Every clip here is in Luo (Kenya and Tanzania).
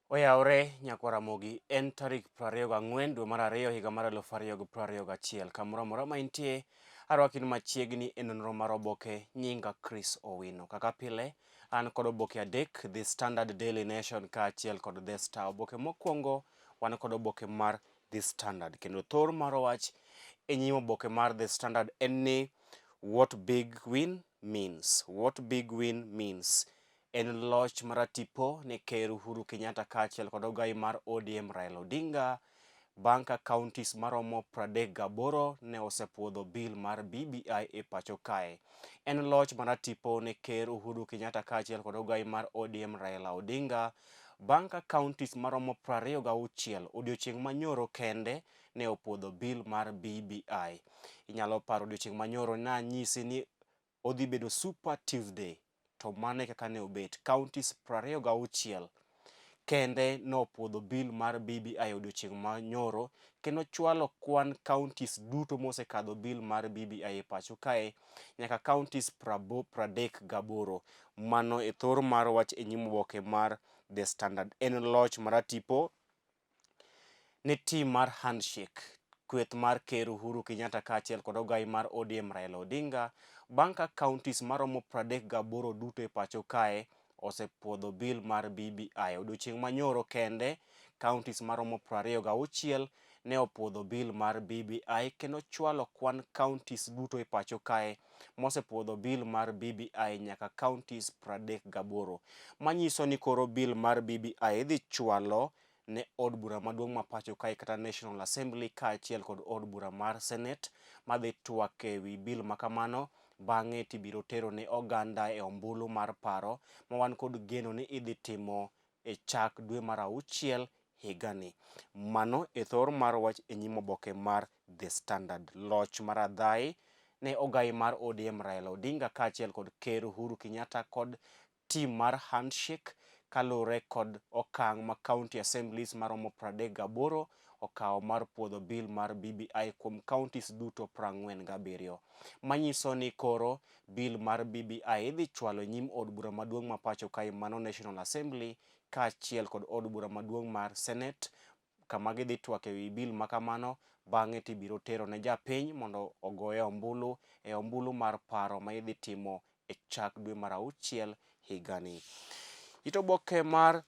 Oyawore nyakwar Ramogi, en tarik 24 dwe mar ariyo higa mar 2021. Kamoro amora ma intie, arwaki ni machiegni e nonro mar oboke nyinga Chris Owino. Kaka pile, an kod oboke adek, The Standard Daily Nation kaachiel kod The Star. Oboke mokwongo wan kod oboke mar The Standard kendo thor mar wach e nyim oboke mar The Standard en ni what big win means. What big win means. En loch maratipo ne Ker Uhuru Kenyatta kaachiel kod ogai mar ODM Raila Odinga bang' ka counties maromo 38 ne osepuodho bill mar BBI e pacho kae. En loch maratipo ne Ker Uhuru Kenyatta kaachiel kod ogai mar ODM Raila Odinga bang' ka counties maromo 26 odiochieng' manyoro kende ne opuodho bill mar BBI. Inyalo paro odiochieng' manyoro nanyisi ni odhi bedo Super Tuesday to mano e kaka ne obet. Counties 26 kende nopuodho bill mar BBI odiochieng' ma nyoro kendo chwalo kwan counties duto mosekadho bill mar BBI e pacho kae nyaka counties 38. Mano e thor mar wach e nyim oboke mar The Standard. En loch maratipo ne tim mar handshake kweth mar Ker Uhuru Kenyatta kaachiel kod ogai mar ODM Raila Odinga bang' ka counties maromo 38 duto e pacho kae osepuodho bill mar BBI. Odiochieng' manyoro kende, counties maromo 26 ne opuodho bill mar BBI kendo chwalo kwan counties duto e pacho kae mosepuodho bill mar BBI nyaka counties 38. Manyiso ni koro bill mar BBI idhi chwalo ne od bura maduong' ma pacho kae kata National Assembly kaachiel kod od bura mar Senate madhi twak e wi bill ma kamano bang'e tibiro tero ne oganda e ombulu mar paro ma wan kod geno ni idhi timo e chak dwe mar auchiel higani. Mano e thor mar wach e nyim oboke mar The Standard. Loch mar adhai ne ogai mar ODM Raila Odinga kaachiel kod Ker Uhuru Kenyatta kod team mar handshake kaluwore kod okang' ma county assemblies maromo 38 okawo mar puodho bill mar BBI kuom counties duto 47. Manyiso ni koro bill mar BBI idhi chwalo e nyim od bura maduong' ma pacho kae mano National Assembly kaachiel kod od bura maduong' mar Senate kama gidhi twak e wi bill ma kamano bang'e tibiro tero ne japiny mondo ogoye ombulu e ombulu mar paro ma idhi timo e chak dwe mar auchiel higani. It oboke mar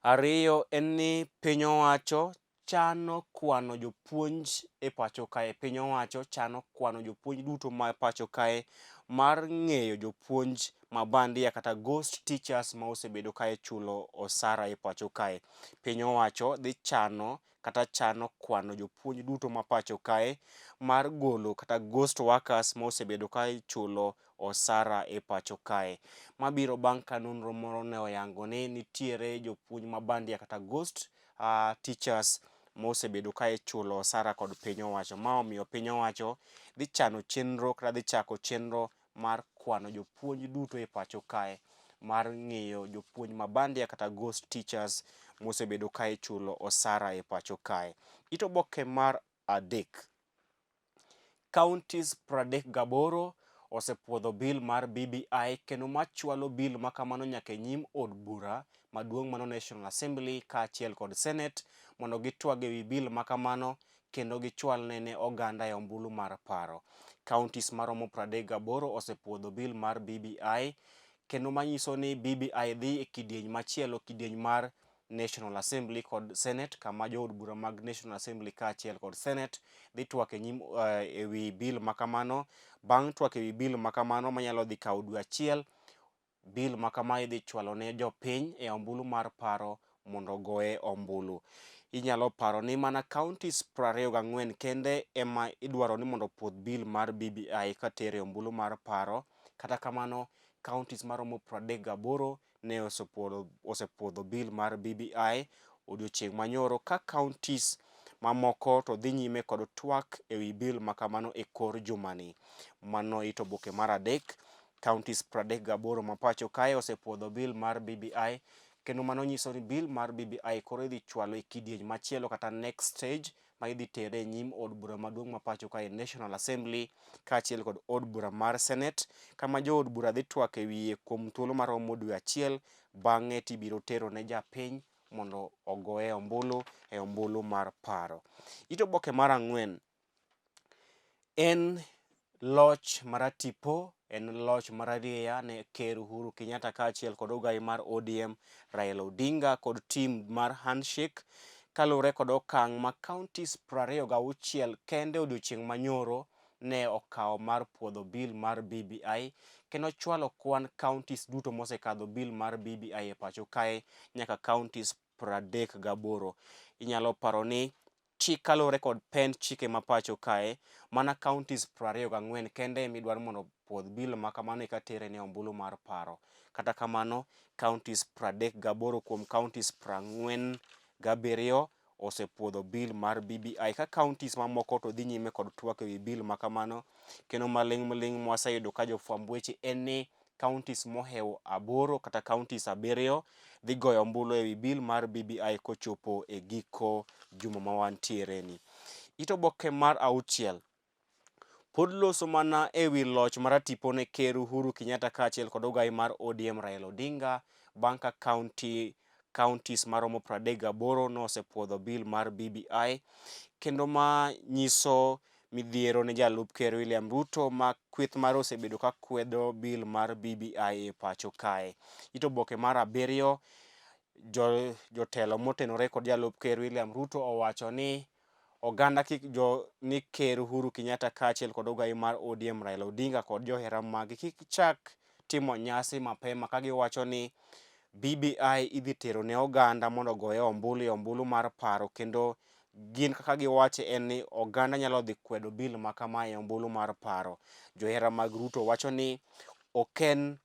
ariyo en ni piny owacho chano kwano jopuonj e pacho kae. Piny owacho chano kwano jopuonj duto ma pacho kae mar ng'eyo jopuonj ma bandia kata ghost teachers ma osebedo ka ichulo osara e pacho kae. Piny owacho dhi chano kata chano kwano jopuonj duto ma pacho kae mar golo kata ghost workers ma osebedo ka ichulo osara e pacho kae. Mabiro bang' ka nonro moro ne oyango ni nitiere jopuonj ma bandia kata ghost teachers mosebedo ka ichulo osara kod piny owacho. Ma omiyo piny owacho dhi chano chenro kata dhi chako chenro mar kwano jopuonj duto e pacho kae mar ng'iyo jopuonj ma bandia kata ghost teachers mosebedo ka ichulo osara e pacho kae. It oboke mar adek. Counties 38 osepuodho bill mar BBI kendo machwalo bill ma kamano nyaka e nyim od bura maduong' mano National Assembly kaachiel kod Senate mondo gitwag e wi bill ma kamano kendo gichwalne ne oganda e ombulu mar paro. Counties maromo 38 osepuodho bill mar BBI kendo manyiso ni BBI dhi e kidieny machielo, kidieny mar National Assembly kod Senate kama jood bura mag National Assembly kaachiel kod Senate dhi twak e nyim e wi bill ma kamano. Bang' twak e wi bill ma kamano manyalo dhi kawo dwe achiel, bill ma kama idhi chwalo ne jopiny e ombulu mar paro mondo ogoye ombulu. Inyalo paro ni mana counties 24 kende ema idwaro ni mondo opuodh bill mar BBI katere ombulu mar paro. Kata kamano, counties maromo 38 ne osepuodho bill mar BBI odiochieng' manyoro ka counties mamoko to dhi nyime kod twak e wi bill ma kamano e kor jumani. Mano it oboke mar adek. Counties 38 ma pacho kae osepuodho bill mar BBI kendo mano nyiso ni bill mar BBI koro idhi chwalo e kidieny machielo kata next stage ma idhi tere e nyim od bura maduong' ma pacho kae National Assembly kaachiel kod od bura mar Senate kama jood bura dhi twak e wiye kuom thuolo maromo dwe achiel bang'e tibiro tero ne japiny mondo ogoye ombulu e ombulu mar paro. It oboke mar ang'wen en loch maratipo, en loch mararieya ne Ker Uhuru Kenyatta kaachiel kod ogai mar ODM Raila Odinga kod team mar handshake kaluwore kod okang' ma counties 26 kende odiochieng' manyoro ne okawo mar puodho bill mar BBI kendo chwalo kwan counties duto mosekadho bill mar BBI e pacho kae nyaka counties 38. Inyalo paro ni chik kaluwore kod pend chike ma pacho kae, mana counties 24 kende ema idwaro mondo opuodh bill ma kamano eka tere ne ombulu mar paro. Kata kamano, counties 38 kuom counties 47 osepuodho bill mar BBI ka counties mamoko to dhi nyime kod twak ewi bill ma kamano. Kendo maling' ling' mwaseyudo ka jofwamb weche en ni counties mohewo aboro kata counties abiriyo dhi goyo ombulu ewi bill mar BBI kochopo e giko juma ma wantiere ni. It oboke mar auchiel pod loso mana ewi loch maratipo ne Ker Uhuru Kenyatta kaachiel kod ogai mar ODM Raila Odinga bang' ka county counties maromo 38 nosepuodho bill mar BBI kendo ma nyiso midhiero ne jalup ker William Ruto ma kweth mare osebedo ka kwedo bill mar BBI e pacho kae. It oboke mar abiriyo, jotelo motenore kod jalup ker William Ruto owacho ni oganda kik jo ni ker Uhuru Kenyatta kaachiel kod ogai mar ODM Raila Odinga kod johera mage kik chak timo nyasi mapema ka giwacho ni BBI idhi tero ne oganda mondo ogoye ombulu e ombulu mar paro kendo gin kaka giwache en ni oganda nyalo dhi kwedo bill ma kamae e ombulu mar paro. Johera mag Ruto wacho ni ok en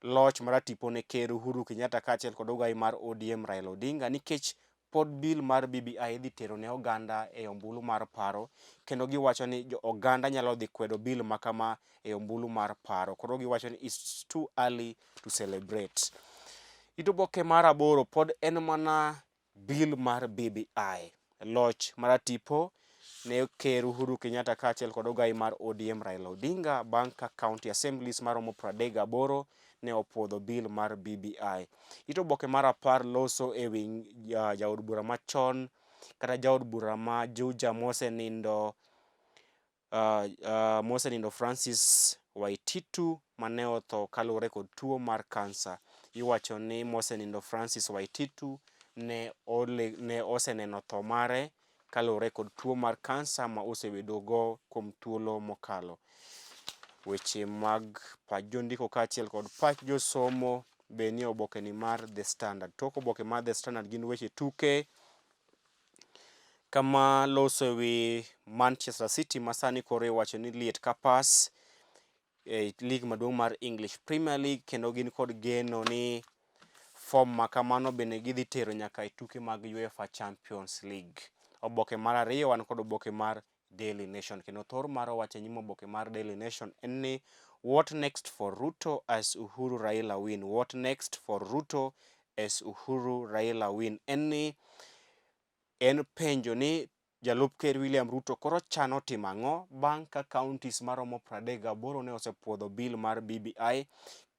loch maratipo ne Ker Uhuru Kenyatta kaachiel kod ogai mar ODM Raila Odinga nikech pod bill mar BBI idhi tero ne oganda e ombulu mar paro kendo giwacho ni jo oganda nyalo dhi kwedo bill ma kama e ombulu mar paro. Koro giwacho ni it's too early to celebrate. It oboke mar aboro pod en mana bill mar BBI. Loch maratipo ne Ker Uhuru Kenyatta kaachiel kod ogai mar ODM Raila Odinga bang' ka county assemblies maromo 38 ne opuodho bill mar BBI. It oboke mar apar loso e wi jaod bura machon kata jaod bura ma Juja mosenindo mosenindo Francis Waititu mane otho kaluwore kod tuo mar kansa. Iwacho ni mosenindo Francis Waititu ne, ole, ne oseneno tho mare kaluwore kod tuo mar kansa ma osebedogo kuom thuolo mokalo. Weche mag pach jondiko kaachiel kod pach josomo be nie oboke ni mar The Standard. Tok oboke mar The Standard gin weche tuke kama loso ewi Manchester City ma sani koro iwacho ni liet ka pas e lig maduong' mar English Premier League kendo gin kod geno ni form ma kamano bende gidhi tero nyaka e tuke mag UEFA Champions League. Oboke mar ariyo wan kod oboke mar Daily Nation kendo thor mar wacho e nyim oboke mar Daily Nation en ni what next for Ruto as Uhuru Raila win? What next for Ruto as Uhuru Raila win? En ni en penjo ni jalup ker William Ruto koro chano timo ang'o bang' ka counties maromo 38 ne osepuodho bill mar BBI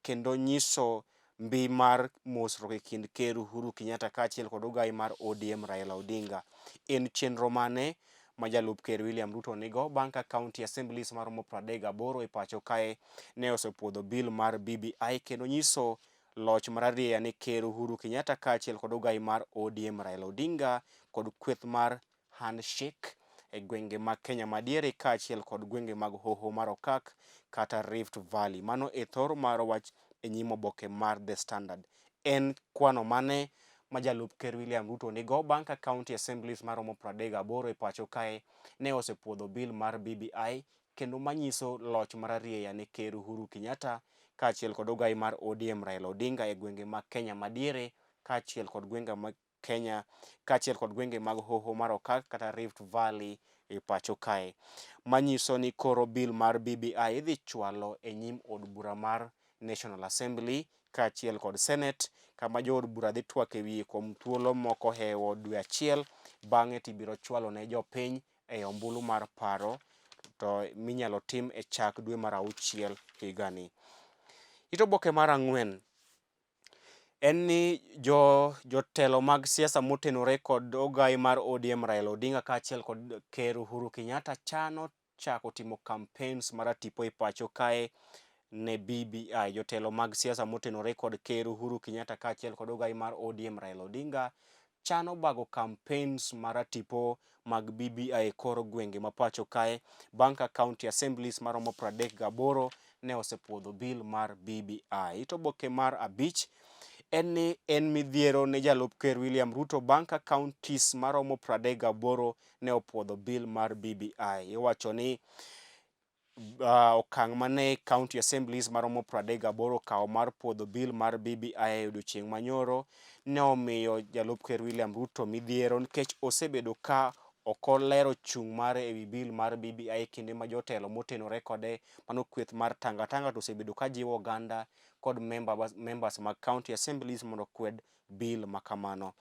kendo nyiso mbi mar mosruok e kind ker Uhuru Kenyatta kaachiel kod ogai mar ODM Raila Odinga. En chenro mane ma jalup ker William Ruto nigo bang' ka county assemblies maromo 38 e pacho kae ne osepuodho bill mar BBI kendo nyiso loch mararieya ne ker Uhuru Kenyatta kaachiel kod ogai mar ODM Raila Odinga kod kweth mar handshake e gwenge mag Kenya madiere kaachiel kod gwenge mag hoho mar Okak kata Rift Valley. Mano e thor mar wach e nyim oboke mar The Standard. En kwano mane ma jalup ker William Ruto nigo bang' ka county assemblies maromo 38 e pacho kae ne osepuodho bill mar BBI kendo manyiso loch mararieya ne ker Uhuru Kenyatta kaachiel kod ogai mar ODM Raila Odinga e gwenge mag Kenya madiere kaachiel kod gwenge mag Kenya kaachiel kod gwenge mag hoho mar Okak kata Rift Valley e pacho kae. Manyiso ni koro bill mar BBI idhi chwalo e nyim od bura mar National Assembly kaachiel kod Senate kama jood bura dhi twak e wiye kuom thuolo moko hewo dwe achiel bang'e tibiro chwalo ne jopiny e ombulu mar paro to minyalo tim e chak dwe mar auchiel higani. It oboke mar ang'wen. En ni jo jotelo mag siasa motenore kod ogai mar ODM Raila Odinga kaachiel kod Ker Uhuru Kenyatta chano chako timo campaigns maratipo e pacho kae ne BBI. Jotelo mag siasa motenore kod Ker Uhuru Kenyatta kaachiel kod ogai mar ODM Raila Odinga chano bago campaigns maratipo mag BBI e kor gwenge ma pacho kae bang' ka county assemblies maromo 38 ne osepuodho bill mar BBI. It oboke mar abich en ni en midhiero ne jalup ker William Ruto bang' ka counties maromo 38 ne opuodho bill mar BBI. Iwacho ni okang' mane county assemblies maromo 38 okawo mar puodho bill mar BBI e odiochieng' manyoro ne omiyo jalup ker William Ruto midhiero nikech osebedo ka ok olero chung' mare ewi bill mar BBI e kinde ma jotelo motenore kode mano kweth mar Tanga Tanga to osebedo ka jiwo oganda kod members mag county assemblies mondo okwed bill ma kamano.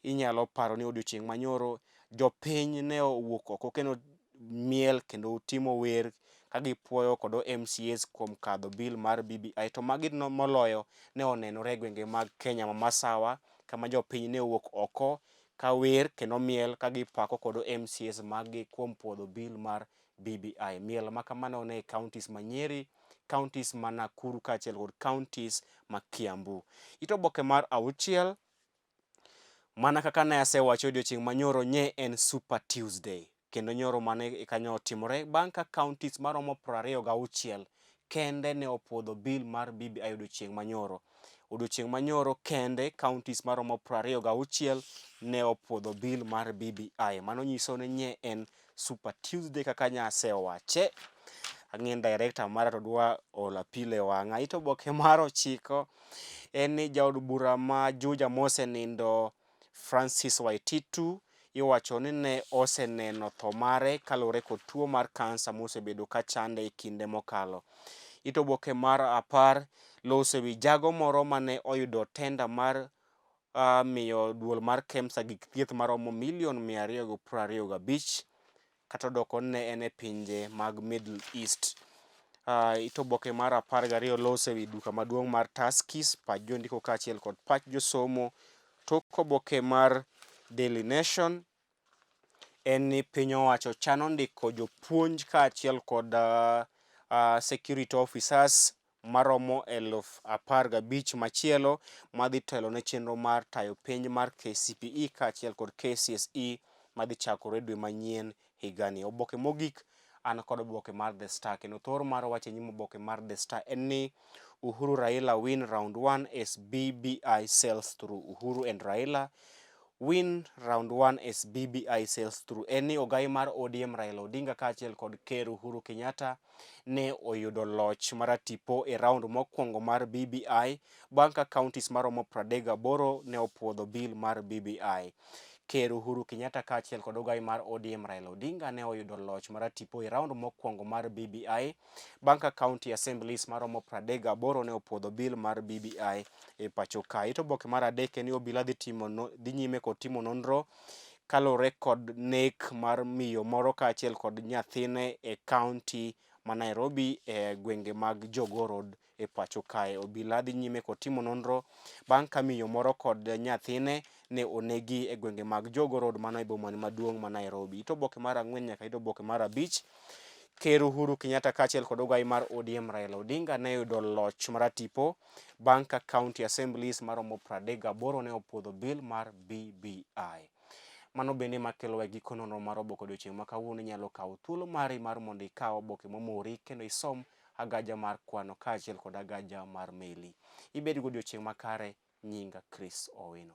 Inyalo paro ni odiochieng' manyoro jopiny ne owuok oko kendo miel kendo timo wer ka gipuoyo kod MCAs kuom kadho bill mar BBI to magi no moloyo ne onenore e gwenge mag Kenya ma Masawa kama jopiny ne owuok oko ka wer kendo miel ka gipako kod MCAs mag gi kuom puodho bill mar BBI. Miel ma kamano ne e counties ma Nyeri, counties ma Nakuru kaachiel kod counties ma Kiambu. It oboke mar auchiel Mana kaka ne asewacho odiochieng' manyoro nye en Super Tuesday kendo nyoro mane kanyo otimore bang' ka counties maromo 26 kende ne opuodho bill mar BBI odiochieng' manyoro. Odiochieng' manyoro kende counties maromo 26 ne opuodho bill mar BBI. Mano nyiso ni nye en Super Tuesday kaka nyasewache. Ang'e ni director mara to dwa olo apilo e wang'a. It oboke mar ochiko en ni jaod bura ma Juja mosenindo Francis Waititu iwacho ni ne oseneno tho mare kaluwore kod tuo mar kansa mosebedo ka chande e kinde mokalo. It oboke mar apar loso ewi jago moro mane oyudo tenda mar miyo duol mar KEMSA gik thieth maromo milion 225 kata odoko ni ne en e pinje mag Middle East. It oboke mar 12 loso e wi duka maduong' mar Tuskys, pach jondiko kaachiel kod pach josomo. Tok oboke mar Daily Nation en ni piny owacho chano ndiko jopuonj kaachiel kod security officers maromo 15,000 machielo madhi telo ne chenro mar tayo penj mar KCPE kaachiel kod KCSE madhi chakore dwe manyien higani. Oboke mogik an kod oboke mar The Star kendo thor mar wach e nyim oboke mar The Star en ni Uhuru Raila win round 1 as BBI sells through. Uhuru and Raila win round 1 as BBI sells through. En ni ogai mar ODM Raila Odinga kaachiel kod Ker Uhuru Kenyatta ne oyudo loch maratipo e round mokwongo mar BBI bang' ka counties maromo 38 ne opuodho bill mar BBI. Ker Uhuru Kenyatta kaachiel kod ogai mar ODM Raila Odinga ne oyudo loch maratipo e round mokwongo mar BBI bang' ka county assemblies maromo 38 ne opuodho bill mar BBI e pacho kae. It oboke mar adek en ni obila dhi timo no, dhi nyime kod timo nonro kaluwore kod nek mar miyo moro kaachiel kod nyathine e kaunti ma Nairobi e gwenge mag Jogoo Road e pacho kae. Obila dhi nyime kod timo nonro bang' ka miyo moro kod nyathine ne onegi e gwenge mag Jogoo Road mano e boma maduong' ma Nairobi. It oboke mar ang'wen nyaka it oboke mar abich Ker Uhuru Kenyatta kaachiel kod ogai mar ODM Raila Odinga ne oyudo loch maratipo bang' ka county assemblies maromo 38 ne opuodho bill mar BBI. Mano bende makelo e giko nonro mar oboke odiochieng' ma kawuono. Inyalo kawo thuolo mari mar mondo ikaw oboke momori kendo isom agaja mar kwano kaachiel kod agaja mar meli. Ibed godiochieng' makare. Nyinga Chris Owino.